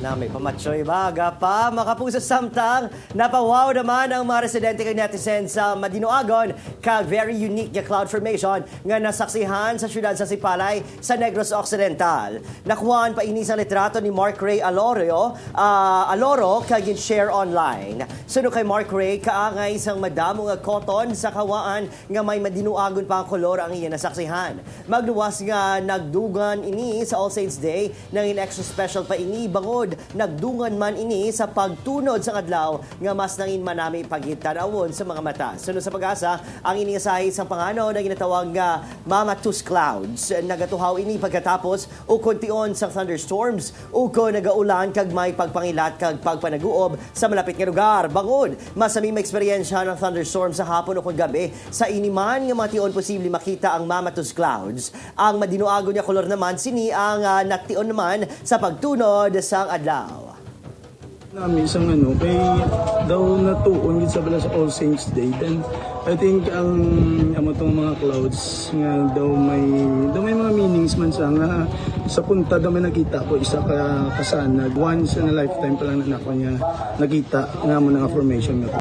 Na may pamatsoy baga pa makapuso. Samtang napawaw naman ang mga residente kag netizen sa Madinuagon kag very unique nga cloud formation nga nasaksihan sa syudad sa Sipalay sa Negros Occidental. Nakuhaan pa ini sa litrato ni Mark Ray Aloro kag share online. Sunod kay Mark Ray, kaangay sang madamo nga cotton sa kawaan nga may madinuagon pa ang kolor ang iya nasaksihan. Magluwas nga nagdugan ini sa All Saints Day, nangin extra special pa ini bangod nagdungan man ini sa pagtunod sa adlaw nga mas nangin manami pagit-tanawon sa mga mata. Sunod sa PAGASA, ang ini nga sahi sang pangano na ginatawag nga Mammatus clouds. Nagatuhaw ini pagkatapos ukon tion sang thunderstorms ukon nagaulan kag may pagpangilat kag pagpanaguob sa malapit nga lugar. Bangod masami maeksperyensya ng thunderstorm sa hapon o gabi, sa ini man nga mga tion posible makita ang Mammatus clouds. Ang madinuagon nga kolor naman sini ang nation naman sa pagtunod sang adlaw. Nami isang ano kay daw natuon gid sa bala sa All Saints Day. Then I think ang amo tong mga clouds nga daw may mga meanings man sa nga sa punta daw may nakita ko isa ka kasanag, once in a lifetime pa lang na nako niya nakita nga mo nga formation nga.